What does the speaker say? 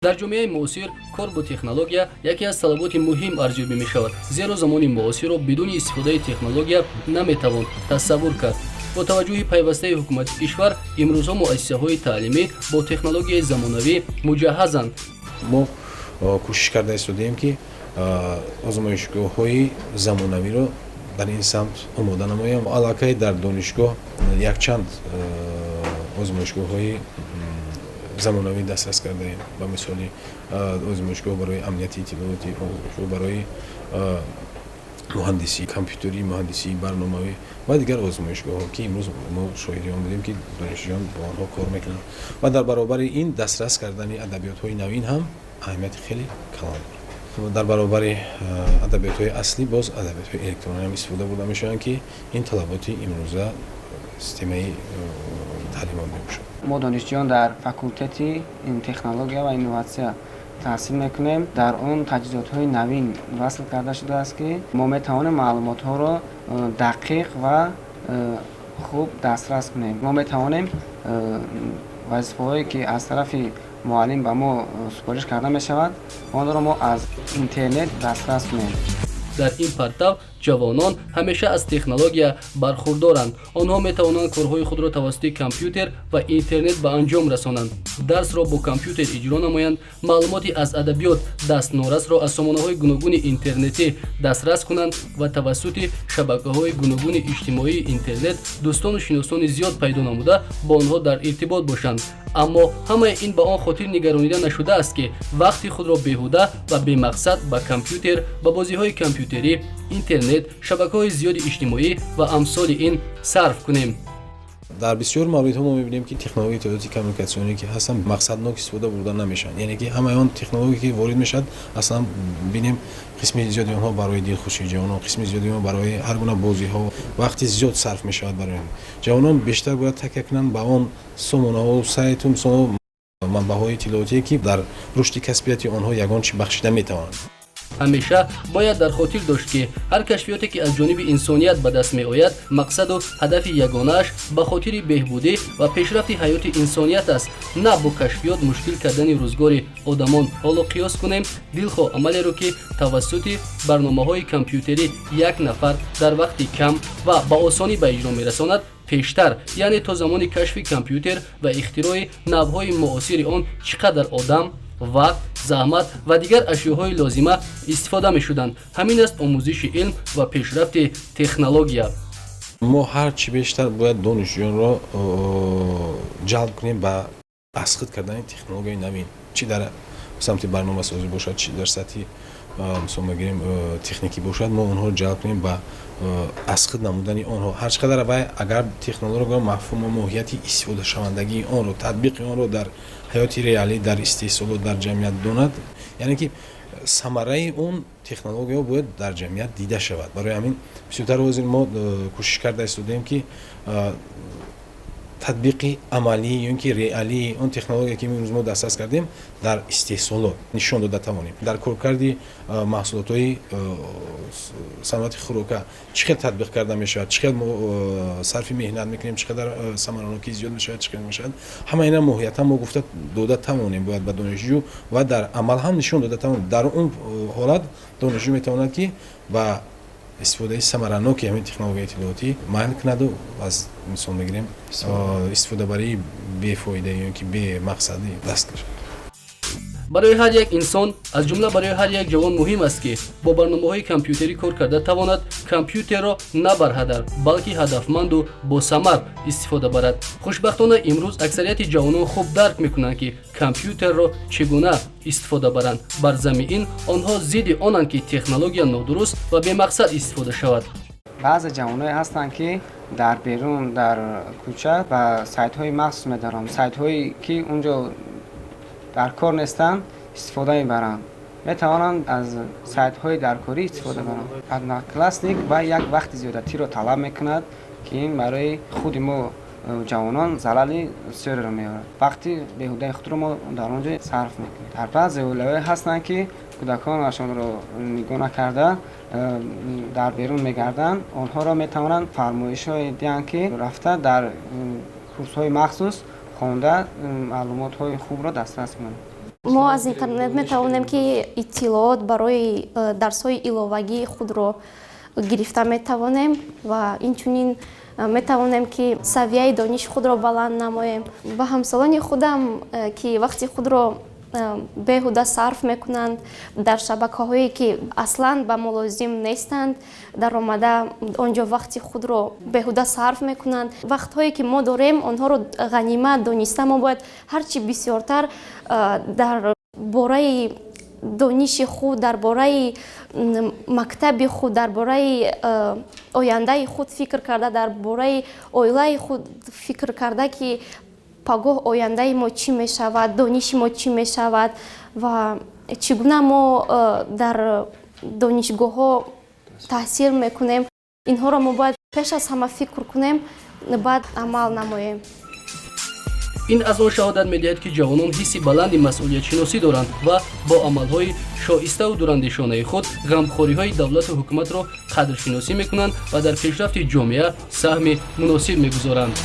Дар ҷомеаи муосир кор бо технология яке аз талаботи муҳим арзёбӣ мешавад, зеро замони муосирро бидуни истифодаи технология наметавон тасаввур кард. Бо таваҷҷӯҳи пайвастаи ҳукумати кишвар, имрӯзҳо муассисаҳои таълимӣ бо технологияи замонавӣ муҷаҳҳазанд. Мо кӯшиш карда истодаем, ки озмоишгоҳҳои замонавиро дар ин самт омода намоем. Аллакай дар донишгоҳ якчанд озмоишгоҳҳои замонавӣ дастрас кардаем, ба мисоли озмоишгоҳ барои амнияти иттилоотӣ, озмоишгоҳ барои муҳандисии компютерӣ, муҳандисии барномавӣ ва дигар озмоишгоҳҳо, ки имрӯз мо шоҳиди он будем, ки донишҷӯён бо онҳо кор мекунанд. Ва дар баробари ин дастрас кардани адабиётҳои навин ҳам аҳамияти хеле калон дорад. Дар баробари адабиётҳои аслӣ боз адабиётҳои электронӣ ҳам истифода бурда мешаванд, ки ин талаботи имрӯза системаи таълимот мебошад. Мо, донишҷӯён, дар факултети технология ва инноватсия таҳсил мекунем. Дар он таҷҳизотҳои навин васл карда шудааст, ки мо метавонем маълумотҳоро дақиқ ва хуб дастрас кунем. Мо метавонем вазифаҳое, ки аз тарафи муаллим ба мо супориш карда мешавад, онро мо аз интернет дастрас кунем. Дар ин партав ҷавонон ҳамеша аз технология бархурдоранд. Онҳо метавонанд корҳои худро тавассути компютер ва интернет ба анҷом расонанд, дарсро бо компютер иҷро намоянд, маълумоти аз адабиёт дастнорасро аз сомонаҳои гуногуни интернетӣ дастрас кунанд ва тавассути шабакаҳои гуногуни иҷтимоии интернет дӯстону шиносони зиёд пайдо намуда, бо онҳо дар иртибот бошанд. Аммо ҳамаи ин ба он хотир нигаронида нашудааст, ки вақти худро беҳуда ва бемақсад ба компютер, ба бозиҳои компютерӣ, интернет, шабакаҳои зиёди иҷтимоӣ ва амсоли ин сарф кунем. Дар бисёр мавридҳо мо мебинем, ки технологияи иттилооти коммуникатсионӣ, ки ҳастанд, мақсаднок истифода бурда намешаванд. Яъне ки ҳамаи он технология, ки ворид мешавад, аслан бинем, қисми зиёди онҳо барои дилхушии ҷавонон, қисми зиёди онҳо барои ҳар гуна бозиҳо вақти зиёд сарф мешавад. Барои ҷавонон бештар бояд такя кунанд ба он сомонаҳо, сайту манбаъҳои иттилоотие, ки дар рушди касбияти онҳо ягон чи бахшида метавонанд. Ҳамеша бояд дар хотир дошт, ки ҳар кашфиёте, ки аз ҷониби инсоният ба даст меояд, мақсаду ҳадафи ягонааш ба хотири беҳбудӣ ва пешрафти ҳаёти инсоният аст, на бо кашфиёт мушкил кардани рӯзгори одамон. Ҳоло қиёс кунем дилхоҳ амалеро, ки тавассути барномаҳои компютерӣ як нафар дар вақти кам ва ба осонӣ ба иҷро мерасонад, пештар, яъне то замони кашфи компютер ва ихтирои навъҳои муосири он, чӣ қадар одам, вақт, заҳмат ва дигар ашёҳои лозима истифода мешуданд. Ҳамин аст омӯзиши илм ва пешрафти технология. Мо ҳар чӣ бештар бояд донишҷӯёнро ҷалб кунем ба аз худ кардани технологияи навин, чӣ дар самти барномасозӣ бошад, чӣ дар сатҳи, мисол мегирем, техникӣ бошад. Мо онҳоро ҷалб кунем ба аз худ намудани онҳо. Ҳар чӣ қадар вай агар технология, мафҳуму моҳияти истифодашавандагии онро, татбиқи онро дар ҳаёти реалӣ, дар истеҳсолот, дар ҷамъият донад, яъне ки самараи он технологияҳо бояд дар ҷамъият дида шавад. Барои ҳамин бисёртар ҳозир мо кӯшиш карда истодаем, ки татбиқи амалӣ ё ин ки реалии он технология, ки имрӯз мо дастрас кардем, дар истеҳсолот нишон дода тавонем, дар коркарди маҳсулотҳои саноати хӯрока чӣ хел татбиқ карда мешавад, чӣ хел мо сарфи меҳнат мекунем, чӣ қадар самаранокӣ зиёд мешавад, чӣ хел мешавад. Ҳама ина моҳиятан мо гуфта дода тавонем бояд ба донишҷӯ ва дар амал ҳам нишон дода тавонем. Дар он ҳолат донишҷӯ метавонад, ки ба истифодаи самараноки ҳамин технологияи иттилоотӣ майл кунаду аз, мисол мегирем, истифодабарии бефоида ё ки бемақсадӣ даст кашад. Барои ҳар як инсон, аз ҷумла барои ҳар як ҷавон, муҳим аст, ки бо барномаҳои компютерӣ кор карда тавонад, компютерро на барҳадар, балки ҳадафманду босамар истифода барад. Хушбахтона, имрӯз аксарияти ҷавонон хуб дарк мекунанд, ки компютерро чӣ гуна истифода баранд. Бар замми ин онҳо зидди онанд, ки технология нодуруст ва бемақсад истифода шавад. Баъзе ҷавоное ҳастанд, ки дар берун, дар кӯча ба сайтҳои махсус медаранд, сайтҳое ки он ҷо дар кор нестанд, истифода мебаранд. Метавонанд аз сайтҳои даркорӣ истифода баранд. Одноклассник ва як вақти зиёдатиро талаб мекунад, ки ин барои худи мо, ҷавонон, залали бисёреро меорад. Вақти беҳудаи худро мо дар он ҷо сарф мекунем. Дар баъзе оилаҳое ҳастанд, ки кӯдаконашонро нигоҳ накарда, дар берун мегарданд. Онҳоро метавонанд фармоишҳое диҳанд, ки рафта дар курсҳои махсус хонда, маълумотҳои хубро дастрас кунанд. Мо аз интернет метавонем, ки иттилоот барои дарсҳои иловагии худро гирифта метавонем ва инчунин метавонем, ки савияи дониши худро баланд намоем. Ба ҳамсолони худам, ки вақти худро беҳуда сарф мекунанд дар шабакаҳое, ки аслан ба мо лозим нестанд, даромада он ҷо вақти худро беҳуда сарф мекунанд, вақтҳое ки мо дорем, онҳоро ғанимат дониста, мо бояд ҳарчи бисёртар дар бораи дониши худ, дар бораи мактаби худ, дар бораи ояндаи худ фикр карда, дар бораи оилаи худ фикр карда, ки пагоҳ ояндаи мо чӣ мешавад, дониши мо чӣ мешавад ва чӣ гуна мо дар донишгоҳҳо таҳсил мекунем. Инҳоро мо бояд пеш аз ҳама фикр кунем, баъд амал намоем. Ин аз он шаҳодат медиҳад, ки ҷавонон ҳисси баланди масъулиятшиносӣ доранд ва бо амалҳои шоиставу дурандешонаи худ ғамхориҳои давлату ҳукуматро қадршиносӣ мекунанд ва дар пешрафти ҷомеа саҳми муносиб мегузоранд.